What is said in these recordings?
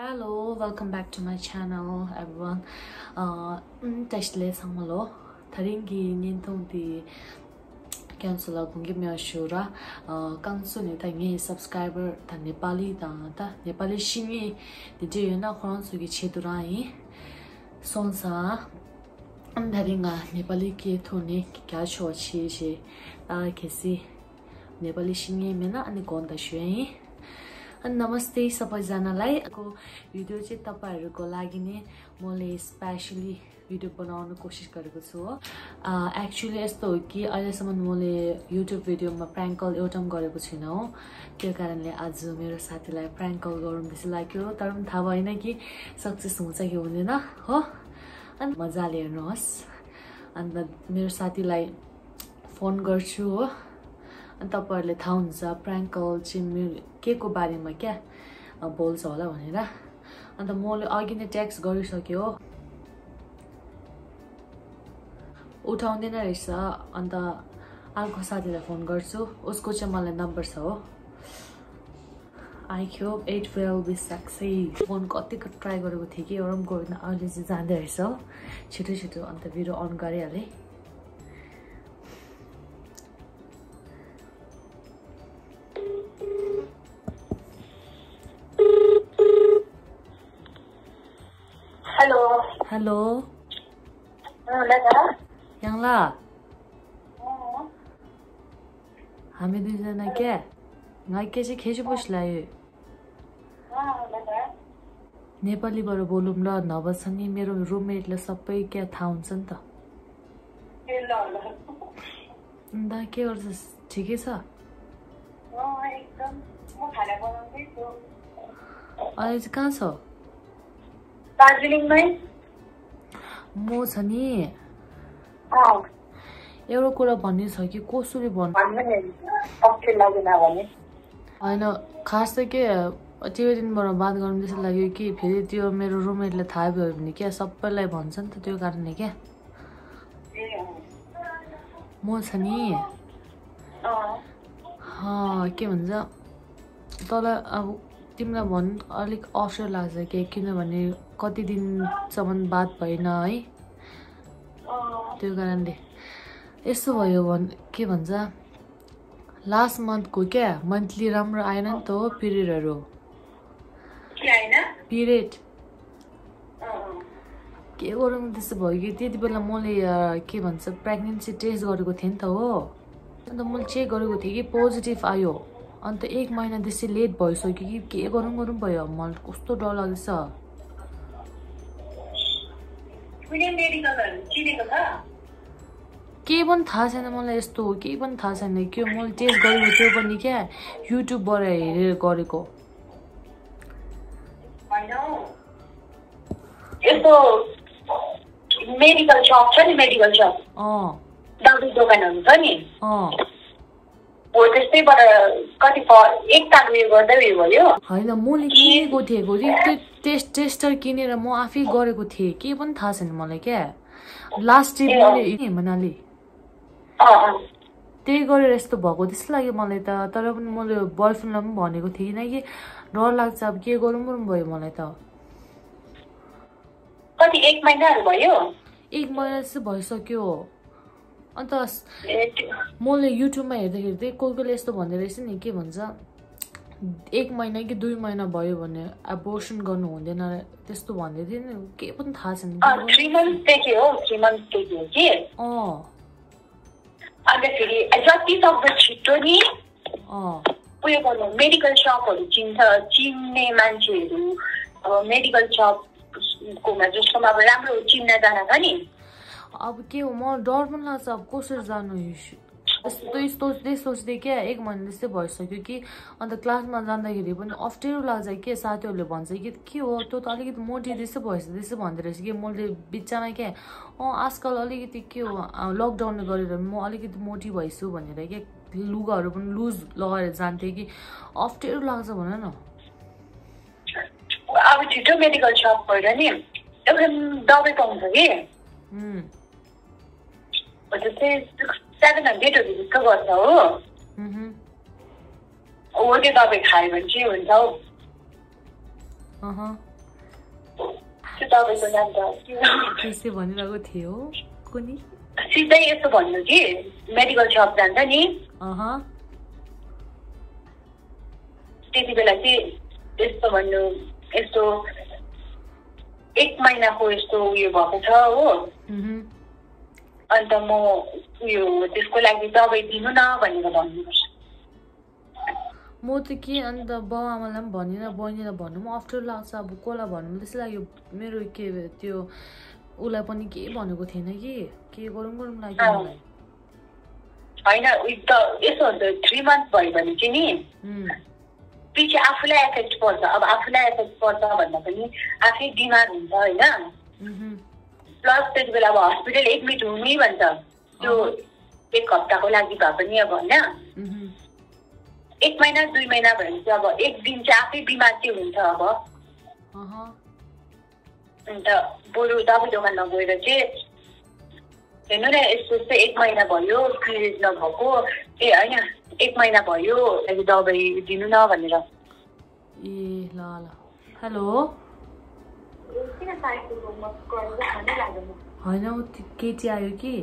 Hello, welcome back to my channel, everyone. Testle samalo tharingi nintong di cancel gungi me ashura kansu ne tangi subscriber ta Nepali ta Nepali shingi de je na khon su gi chedurai sonsa tharinga Nepali ke thone kya cho chi je ta kesi Nepali shingi mena ani konda shwe Namaste सबैजनालाई को video चाहिँ तपाईहरुको लागि नै मैले specially video बनाउन कोसिस गरेको छु एक्चुअली यस्तो हो कि अहिलेसम्म मैले युट्युब भिडियोमा प्र्याङ्क कल एउटा पनि गरेको छैन हो त्यो कारणले आज मेरो साथीलाई प्र्याङ्क कल गरौँ जस्तो लाग्यो तर पनि थाहा भएन कि सक्सेस हुन्छ कि हुँदैन हो अनि मजाले हेर्नुहोस् अनि मेरो साथीलाई फोन गर्छु हो अनि तपाईहरुले थाहा हुन्छ प्र्याङ्क कल चाहिँ के को बारेमा क्या बोल्छ होला भनेर अन्त मैले अघि नै टेक्स्ट गरिसक्यो उठाउँदैन रहेछ अन्त अर्को साथीलाई फोन गर्छु उसको चाहिँ मलाई नम्बर छ हो I hope it will be succeed phone कतिको ट्राई गरेको थिए कि एउटा पनि गएन अहिले चाहिँ जाँदै रहेछ छिटो छिटो अन्त भिडियो अन गरिहाले Hello. Yangla. हामी दुईजना के ngai के चाहिँ खेजी बस्लायो नेपालीबाट बोलौँ ल नभन्छ नि मेरो रुममेटले सबै के थाहा हुन्छ नि त अन्त के गर्छस् ठिकै छ अहिले चाहिँ कहाँ छ दार्जिलिङमै म छ नि एउटा कुरा भन्ने छ कि कसरी भन्नु होइन खास त के त्यो दिनबाट बात गर्नु जस्तो लाग्यो कि फेरि त्यो मेरो रुममेटले थाहा भयो भने क्या सबैलाई भन्छ नि त त्यो कारणले क्या म छ नि के भन्छ तँलाई अब तिमीलाई भन् अलिक अवसर लाग्छ कि किनभने कति दिनसम्म बात भएन है त्यो कारणले यस्तो भयो के भन्छ लास्ट मन्थको क्या मन्थली राम्रो आएन नि त हो पिरियडहरू पिरियड के गरौँ त्यस्तो भयो कि त्यति बेला मैले के भन्छ प्रेग्नेन्सी टेस्ट गरेको थिएँ नि त हो अन्त मैले चेक गरेको थिएँ कि पोजिटिभ आयो अन्त 1 महिना त्यसै लेट भइसक्यो कि के गरौँ भयो मलाई कस्तो डर लाग्दैछ के पनि थाहा छैन मलाई यस्तो हो केही पनि थाहा छैन के मैले टेस्ट गरेको त्यो पनि क्या युट्युबबाट हेरेर गरेको यस्तो मेडिकल शप छ नि मेडिकल शप दबाई दोकानहरू छ नि हो त्यस्तैबाट कति एक ताल उयो गर्दै उयो भयो होइन मैले किनेको थिएँ टेस्टर किनेर म आफै गरेको थिएँ के पनि थाहा छैन मलाई क्या लास्ट डे मैले मनाली त्यही गरेर यस्तो भएको त्यस्तो लाग्यो मलाई त तर पनि मैले बोयफ्रेन्डलाई पनि भनेको थिइनँ कि डर लाग्छ अब के गरौँ भयो मलाई त कति 1 महिनाहरू भयो 1 महिना जस्तो भइसक्यो अन्त मैले युट्युबमा हेर्दाखेरि चाहिँ कोही कोहीले यस्तो भन्दै रहेछ नि के भन्छ 1 महिना कि 2 महिना भयो भने एबोर्सन गर्नु हुँदैन त्यस्तो भन्दै थियो नि के पनि थाहा छैन 3 मन्थदेखि हो 3 मन्थदेखि हो कि अन्त फेरि जति सक्दो छिटो नि उयो गर्नु मेडिकल शपहरू चिन्ने मान्छेहरू अब मेडिकल शपकोमा जस्तोमा अब राम्रो चिन्न जान छ नि अब के हो म डर पनि लाग्छ अब कसरी जानु सोच्दै क्या 1 महिना जस्तै भइसक्यो कि अन्त क्लासमा जाँदाखेरि पनि अप्ठ्यारो लाग्छ के साथीहरूले भन्छ कि के हो त्यो त अलिकति मोटी जस्तो भएछ त्यसो भन्दै रहेछ कि मैले बिचमा क्या आजकल अलिकति के हो लकडाउनले गरेर म अलिकति मोटी भइछु भनेर के लुगाहरू पनि लुज लगाएर जान्थेँ कि अप्ठ्यारो लाग्छ भन न अब छिटो मेडिकल शप गएर नि एउटा दबाई पाउँछ कि त्यस्तै 700हरू जस्तो गर्छ हो त्यो दबाई खायो भने चाहिँ हुन्छ हौ त्यो दबाईको नाम त त्यसै भनिरहेको थियो कुनै सिधै यस्तो भन्नु कि मेडिकल शप जान्छ नि त्यति बेला चाहिँ यस्तो भन्नु यस्तो 1 महिनाको यस्तो उयो भएको छ हो अन्त म उयो त्यसको लागि दबाई दिनु न भनेर भन्नुपर्छ म त के अन्त बाउ आमालाई पनि भनिन बहिनीलाई भन्नु म अप्ठ्यारो लाग्छ अब कसलाई भन्नु त्यसै लाग्यो मेरो के त्यो उसलाई पनि के भनेको थिएन कि के गरौँ लाग्यो मलाई होइन त यसो हुन्छ 3 मन्थ भयो भने चाहिँ नि पछि आफूलाई एफेक्ट पर्छ अब आफूलाई एफेक्ट पर्छ भन्दा पनि आफै बिमार हुन्छ होइन प्लस त्यति बेला अब हस्पिटल एडमिट हुनै भन्छ त्यो 1 हप्ताको लागि भए पनि अब होइन 1 महिना 2 महिना भयो चाहिँ अब 1 दिन चाहिँ आफै बिमार चाहिँ हुन्छ अब अन्त बरु दबाई दोकानमा गएर चाहिँ हेर्नु न यस्तो 1 महिना भयो पिरियड नभएको ए होइन 1 महिना भयो दबाई दिनु न भनेर ए ल ल हेलो होइन केटी आयो कि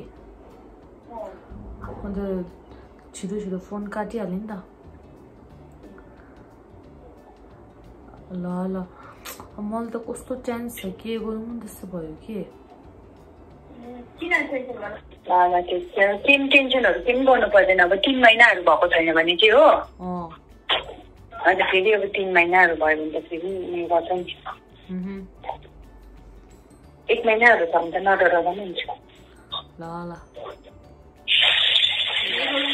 अन्त छिटो छिटो फोन काटिहाल्यो नि त ल ल मलाई त कस्तो टेन्स छ के गरौँ त्यस्तो भयो कि टेन्सनहरू केही गर्नु पर्दैन अब 3 महिनाहरू भएको छैन भने चाहिँ हो अन्त फेरि अब 3 महिनाहरू भयो भने त फेरि उयो गर्छ नि 1 महिनाहरू छ भने त नडराउँदा पनि हुन्छ ल ल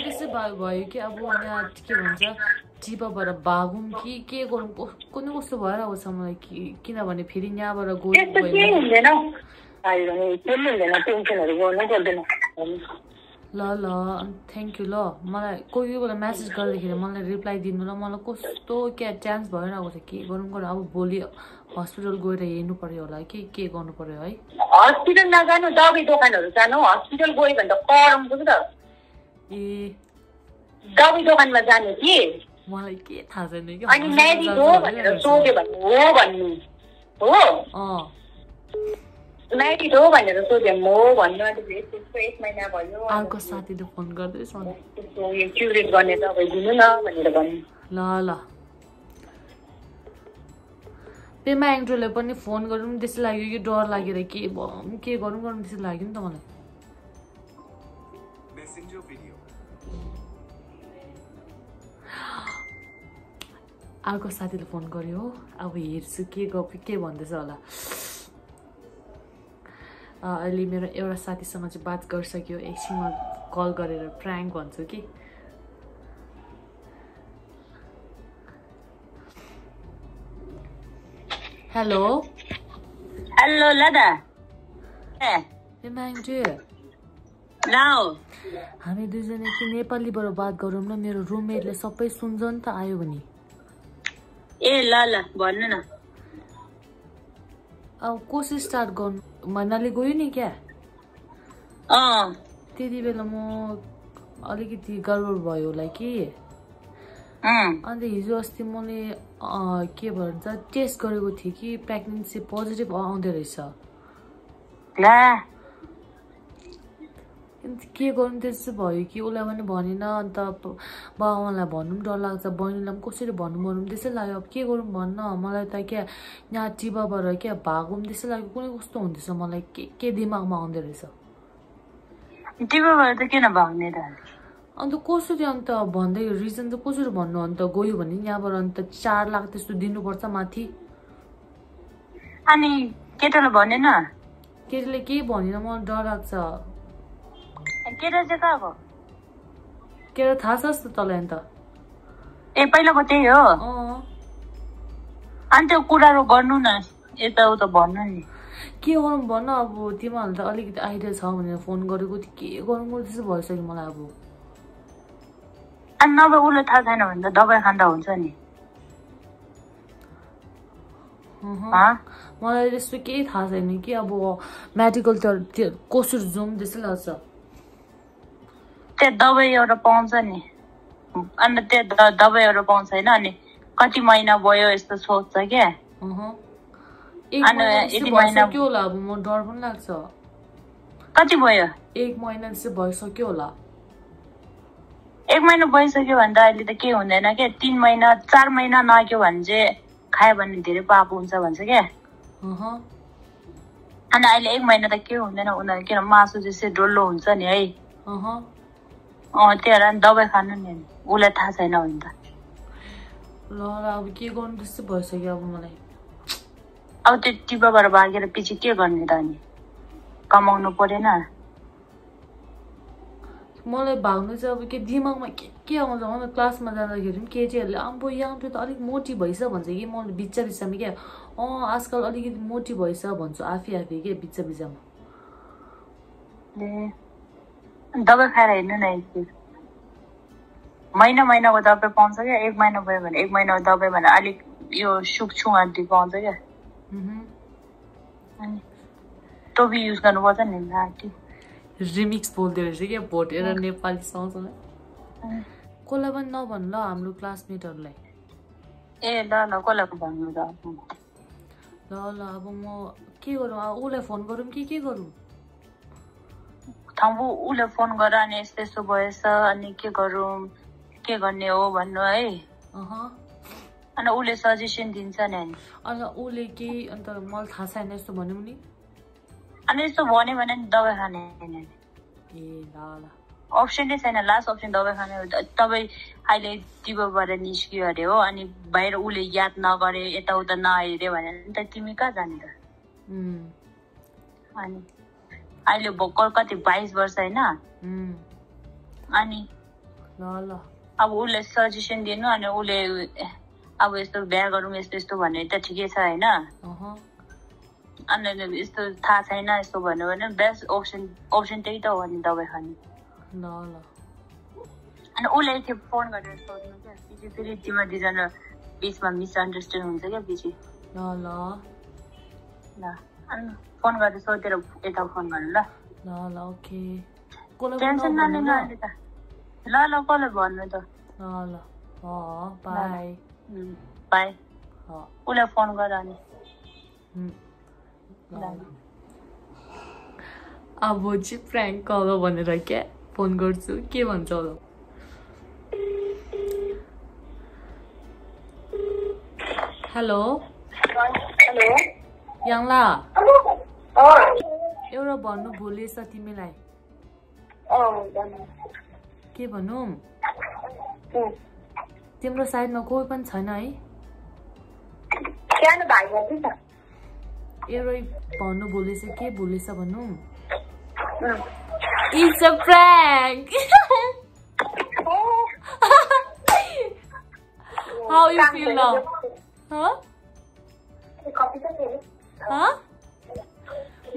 त्यसै भयो कि अब यहाँ के भन्छ चिपाबाट भागौँ कि के गरौँ कुनै कस्तो भइरहेको छ मलाई किनभने फेरि यहाँबाट ल ल थ्याङ्क यू ल मलाई कोही बेला म्यासेज गर्दाखेरि मलाई रिप्लाई दिनु ल मलाई कस्तो क्या चान्स भइरहेको छ के गरौँ अब भोलि हस्पिटल गएर हेर्नु पर्यो होला के गर्नु पर्यो है हस्पिटल नजानु दबाई दोकानहरू जानु हस्पिटल गयो भने त कराउँछ त ए दबाई दोकानमा जानु कि मलाई के थाहा छैन कि अनि म्याडी हो भनेर सोध्यो भने हो भन्नु हो म्याडी हो भनेर सोध्यो हो भन्नु अनि त्यसको 1 महिना भयो अर्को साथीले फोन गर्दैछ त्यसको यो क्युरेट गर्ने दबाई दिनु न भनेर भन्नु ल ल पेमा एङ्ड्रोले पनि फोन गरौँ त्यस्तो लाग्यो कि डर लागेर के गरौँ त्यस्तो लाग्यो नि त मलाई अर्को साथीले फोन गर्यो अब हेर्छु के भन्दैछ होला अहिले मेरो एउटा साथीसँग चाहिँ बात गरिसक्यो एकछिनमा कल गरेर प्र्याङ्क भन्छु कि हेलो हेलो लदा ए मान्छे हामी दुईजना कि नेपालीबाट बात गरौँ न मेरो रुममेटले सबै सुन्छ नि त आयो भने ए ल भन्नु न अब कसरी स्टार्ट गर्नु मनाली गयो नि क्या त्यति बेला म अलिकति गडबड भयो होला कि अन्त हिजो अस्ति मैले के भन्छ टेस्ट गरेको थिएँ कि प्रेग्नेन्सी पोजिटिभ आउँदो रहेछ के गर्नु त्यस्तो भयो कि उसलाई पनि भनेन अन्त बाबाआमालाई भन्नु पनि डर लाग्छ बहिनीलाई पनि कसरी भन्नु त्यसै लाग्यो अब के गरौँ भन्न मलाई त क्या यहाँ टिबाबाट क्या भागौँ त्यसै लाग्यो कुनै कस्तो हुँदैछ मलाई के दिमागमा आउँदो रहेछ टिबाबाट त किन भाग्ने त अन्त कसरी अन्त भन्दै रिजन त कसरी भन्नु अन्त गयो भने यहाँबाट अन्त 4 लाख त्यस्तो दिनुपर्छ माथि अनि केटाले भनेन केटीले केही भनेन मलाई डर लाग्छ केटा चाहिँ कहाँको केटा थाहा छ जस्तो तँलाई अन्त ए पहिलाको त्यही हो अनि त्यो कुराहरू गर्नु न यताउता भन्नु नि के गरौँ भन्न अब तिमीहरूले त अलिकति आइडिया छ भनेर फोन गरेको थियो के गरौँ त्यस्तो भइसक्यो मलाई अब अनि नभए उसले थाहा छैन भने त दबाई खाँदा हुन्छ नि मलाई त्यस्तो केही थाहा छैन कि अब मेडिकल त कसरी जाउँ त्यस्तो लाग्छ त्यो दबाई एउटा पाउँछ नि अन्त त्यो दबाईहरू पाउँछ होइन अनि कति महिना भयो यस्तो सोध्छ क्या यति महिना के होला अब म डर पनि लाग्छ कति भयो 1 महिना चाहिँ भइसक्यो होला 1 महिना भइसक्यो भन्दा अहिले त के हुँदैन के 3 महिना 4 महिना नआक्यो भने चाहिँ खायो भने धेरै पाप हुन्छ भन्छ के अनि अहिले 1 महिना त के हुँदैन उनीहरू किन मासु जस्तै डल्लो हुन्छ नि है त्यही भएर दबाई खानु नि उसलाई थाहा छैन भने त ल अब के गर्नु त्यस्तो भइसक्यो अब मलाई अब त्यो टिपाबाट भागेर पछि के गर्ने त अनि कमाउनु परेन मलाई भाग्नु चाहिँ अब के दिमागमा के आउँछ भने क्लासमा जाँदाखेरि पनि केटीहरूले आम्बो यहाँ त अलिक मोटी भइस भन्छ कि म बिच्चा बिच्चामा क्या आजकल अलिकति मोटी भइस भन्छु आफै के बिच्चा बिच्चामा दबाई खाएर हेर्नु न एकखेप महिनाको दबाई पाउँछ क्या 1 महिना भयो भने 1 महिनाको दबाई भने अलिक यो सुक्छु आन्टी पाउँछ क्या अनि टोपी युज गर्नुपर्छ नि आन्टी रिमिक्स बोल्दै रहेछ क्या भोटेर नेपाली सँगसँगै कसलाई पनि नभन्नु ल हाम्रो क्लासमेटहरूलाई ए ल कसलाई भन्नु त ल अब म के गरौँ उसलाई फोन गरौँ कि के गरौँ थाम्बु उसलाई फोन गर अनि यस्तो यस्तो भएछ अनि के गरौँ के गर्ने हो भन्नु है अनि उसले सजेसन दिन्छ नि अनि उसले के अन्त मलाई थाहा छैन यस्तो भन्यो नि अनि यस्तो भन्यो भने दबाई खाने ए ल अप्सन नै छैन लास्ट अप्सन दबाई खाने तपाईँ अहिले टिबबाट निस्कियो अरे हो अनि बाहिर उसले याद नगरे यताउता नहेऱ्यो भने त तिमी कहाँ जाने त अनि अहिले भर्खर कति 22 वर्ष होइन अनि ल अब उसले सजेसन दिनु अनि उसले अब यस्तो बिहा गरौँ यस्तो यस्तो भने त ठिकै छ होइन अनि यस्तो थाहा छैन यस्तो भन्यो भने बेस्ट अप्सन त्यही त हो नि दबाई खाने ल अनि उसले एकखेप फोन गरेर सोध्नु क्या पछि फेरि तिम्रो दुईजना बिचमा मिसअन्डरस्ट्यान्ड हुन्छ क्या पछि ल अनि फोन गरेर सोधेर यता फोन गर्नु ल ओके टेन्सन नलिनु अहिले त ल कसलाई भन्नु त ल बाई बाई उसलाई फोन गर अनि अब चाहिँ प्र्याङ्क कल भनेर क्या फोन गर्छु के भन्छ होला हेलो याङला एउटा भन्नु भुलेछ तिमीलाई के भनौँ तिम्रो साइडमा कोही पनि छैन है एउटै भन्नु भुलेछ के भुलेछ भनौँ It's a prank! How you feel now? Huh?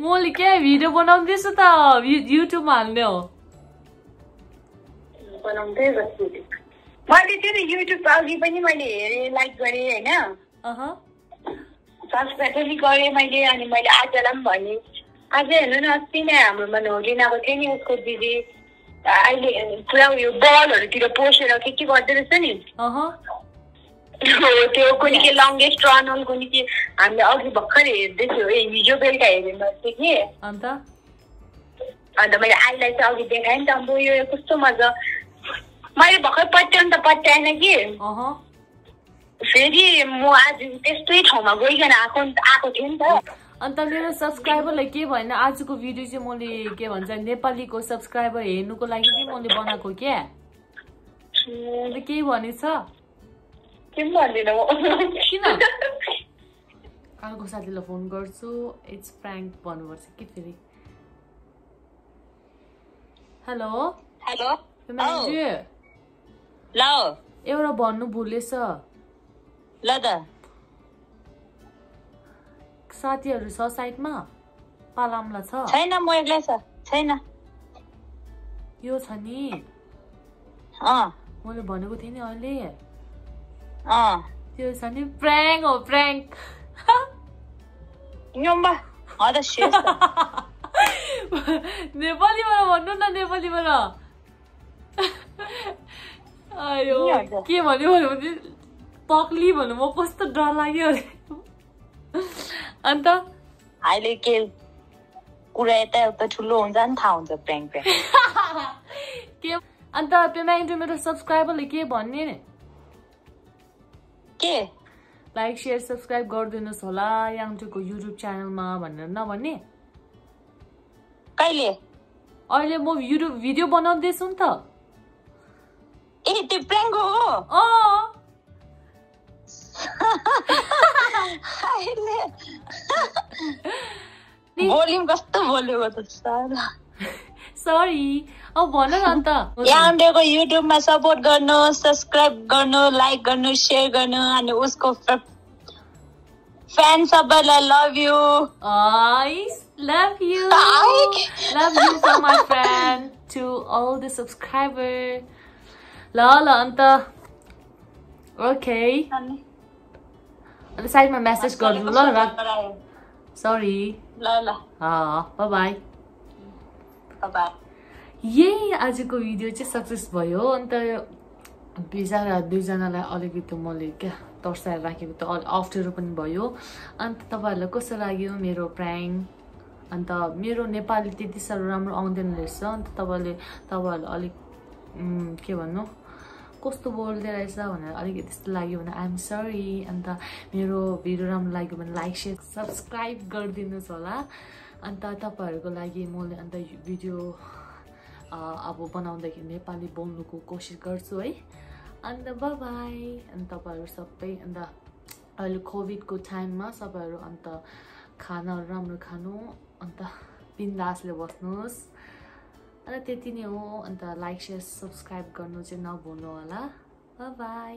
मैले क्या भिडियो बनाउँदैछु त युट्युबमा हाल्ने हो मैले त्यो युट्युब अघि पनि मैले हेरेँ लाइक गरेँ होइन सब्सक्राइब पनि गरेँ मैले अनि मैले आजलाई पनि भनेँ आज हेर्नु न अस्ति नै हाम्रोमा नोलिन आएको थियो नि उसको दिदी अहिले पुरा उयो बलहरूतिर पोसेर के गर्दो रहेछ नि त्यो कुनै के लङ्गेस्ट रनल कुनै के हामीले अघि भर्खर हेर्दैथ्यो हिजो बेलुका हेरेँ मैले कि अन्त मैले आईलाई चाहिँ अघि देखाएँ नि त अब यो कस्तो मजा मैले भर्खर पट्याउनु त पट्याएन कि फेरि म आज त्यस्तै ठाउँमा गइकन आएको थिएँ नि त अन्त मेरो सब्सक्राइबरलाई के भएन आजको भिडियो चाहिँ मैले के भन्छ नेपालीको सब्सक्राइबर हेर्नुको लागि चाहिँ मैले बनाएको क्या अन्त केही भनेछ किन अर्को साथीलाई फोन गर्छु इट्स प्र्याङ्क भन्नुपर्छ कि फेरि हेलो एउटा भन्नु भुलेछ ल त साथीहरू छ साइडमा पालामला छ छैन म एक्लै छ छैन यो छ नि मैले भनेको थिएँ नि अहिले त्यो छ नि प्र्याङ्क हो प्र्याङ्क नेपालीबाट भन्नु न नेपालीबाट आयो के भन्यो भने पक्ली भन्नु म कस्तो डर लाग्यो अन्त अहिले के कुरा यता ठुलो हुन्छ नि थाहा हुन्छ प्र्याङ्क के अन्त पेमेन्ट मेरो सब्स्क्राइबरले के भन्ने के लाइक शेयर सब्स्क्राइब गरिदिनुहोस् होला याङचुको युट्युब च्यानलमा भनेर नभन्ने कहिले अहिले म युट्युब भिडियो बनाउँदैछु नि त ए त्यो प्र्याङ्क हो भोल्युम कस्तो बोलेको त सरी अब भन न अन्त याङडेको युट्युबमा सपोर्ट गर्नु सब्स्क्राइब गर्नु लाइक गर्नु शेयर गर्नु अनि उसको फ्यान सबैलाई love you love you from my friend to all the subscriber la अन्त okay अनि साइडमा मेसेज गर्नु ल सरी ल bye bye यही आजको भिडियो चाहिँ सक्सेस भयो अन्त बिचारा दुईजनालाई अलिकति मैले क्या तर्साएर राखेको त अप्ठ्यारो पनि भयो अन्त तपाईहरुलाई कस्तो लाग्यो मेरो प्र्याङ्क अन्त मेरो नेपाली त्यति साह्रो राम्रो आउँदैन रहेछ अन्त तपाईहरुले अलिक के भन्नु कस्तो बोल्दै रहेछ भनेर अलिकति त्यस्तो लाग्यो भने आइ एम सरी अन्त मेरो भिडियो राम्रो लाग्यो भने लाइक शेयर सब्स्क्राइब गरिदिनुहोस् होला अन्त तपाईहरुको लागि मैले अन्त भिडियो अब बनाउँदाखेरि नेपाली बोल्नुको कोसिस गर्छु है अन्त बाइ बाइ अन्त तपाईहरु सबै अन्त अहिले कोभिडको टाइममा सबैहरु अन्त खानाहरु राम्रो खानु अन्त बिन्दासले बस्नुस् अन्त त्यति नै हो अन्त लाइक शेयर सब्स्क्राइब गर्नु चाहिँ नभुल्नु होला बाइ बाइ